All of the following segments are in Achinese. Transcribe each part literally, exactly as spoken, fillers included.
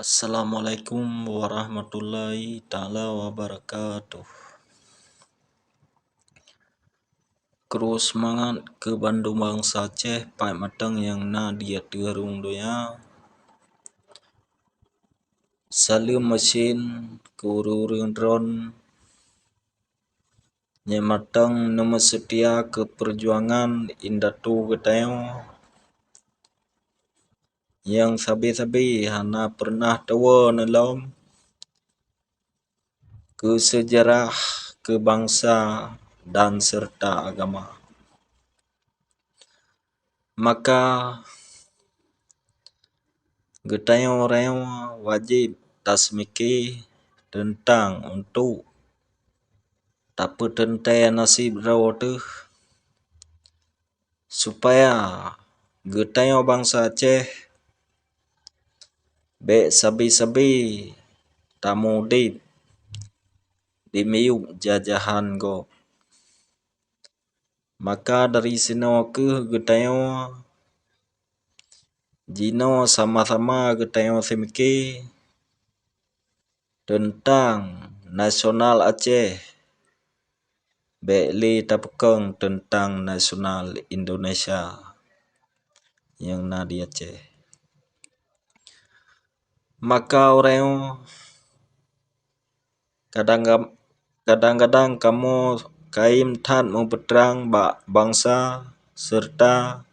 Assalamualaikum warahmatullahi taala wabarakatuh. Kru seumangat keu bandum bansa Aceh paih mantong nyang na di ateueh rhueng donya. Saleuem meusen keu ureuëng-ureuëng droen nyang mantong neumeuseutia keu peujuangan indatu geutanyoe nyang sabe-sabe hana peureunah tuwoe neulom keu seujarah, keu bansa dan seureuta agama. Maka geutanyoe-tanyoe wajéb taseumike teuntang untuk tapeuteuntée naseb droe teuh, supaya geutanyoe bansa Aceh bék sabe-sabe tameudeb di miyueb jajahan gob. Maka dari sinoe kheueh geutanyoe jinoe sama-sama geutanyoe seumike teuntang nasional Aceh, bék lé tapeukong teuntang nasional Indonesia nyang na di Aceh. Maka ureuëng kadang-, kadang-kadang kamoe kayém that meupeutrang bak bansa seureuta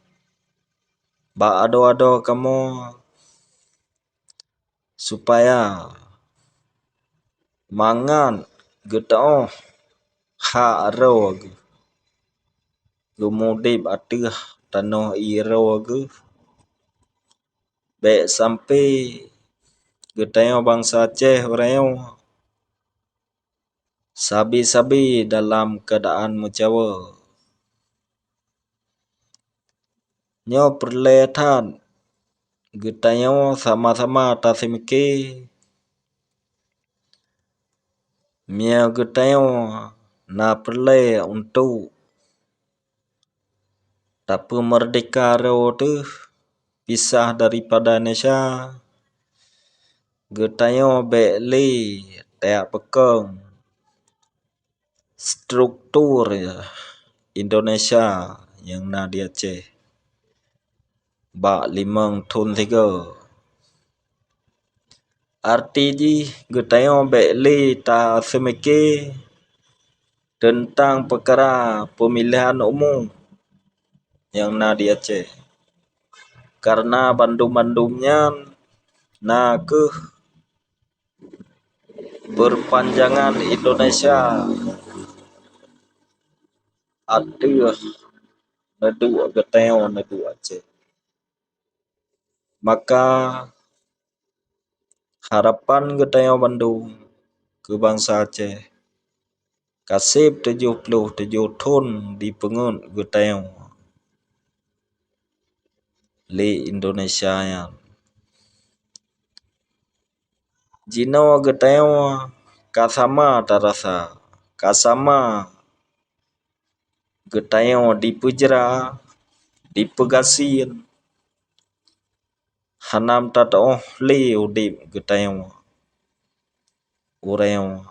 bak adoe-adoe kamoe, supaya mangat geuteuôh hak droe geuh, geumudeb ateueh tanoh ie droe geuh. Bék sampoe geutanyoe bansa Aceh uroe nyoe sabe-sabe dalam keuadaan meucawa. Nyoe peureulée that geutanyoe sama-sama taseumike, meunyoe geutanyoe na peureulée untuk tapeumeurdeka droe teuh pisah daripada Indonesia, geutanyoe bék lé tajak peukong struktur Indonesia nyang na di Aceh bak limong thon sigoe. Arti jih geutanyoe bék lé taseumike teuntang peukara peumilihan umum nyang na di Aceh, kareuna bandum-bandum nyan na kheueh peureupanjangan Indonesia ateueh neuduek geutanyoe neuduek Aceh. Maka harapan geutanyoe bandum keu bansa Aceh, ka seb tujoh ploh tujoh thon jipeungét geutanyoe lé Indonesia nyan. Jinoe geutanyoe ka sama tarasa, ka sama geutanyoe jipeujra, jipeugasien, hana tateuôh lé udeb geutanyoe uroe nyoe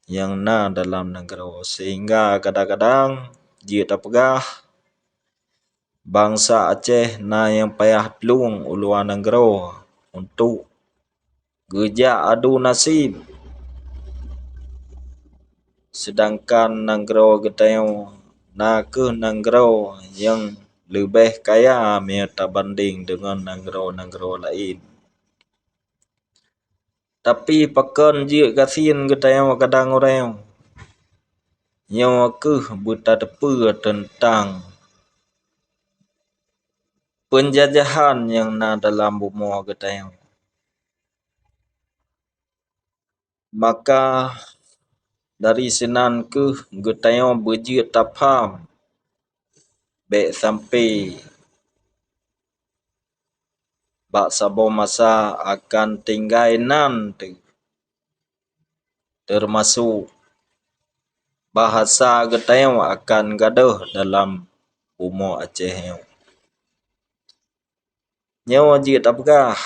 nyang na dalam nanggroe, seuhingga kadang-kadang jeuet tapeugah bansa Aceh na nyang payah plueng u luwa nanggroe untuk geujak adu naseb. Seudangkan nanggroe geutanyoe na kheueh nanggroe nyang leubeh kaya meunyoe tabandeng deungon nanggroe-nanggroe laén. Tapi pakon jeuet gasien geutanyoe kadang uroe nyoe? Nyoe kheueh beutateupeue teuntang peunjajahan nyang na dalam bumoe geutanyoe. Maka dari sinan kheueh geutanyoe beujeuet tapham, bék sampoe bak saboh masa akan tinggai nan teuh, teumasok bahasa geutanyoe akan gadôh dalam bumoe Aceh nyoe. Nyoe jeuet tapeugah,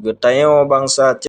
geutanyoe bansa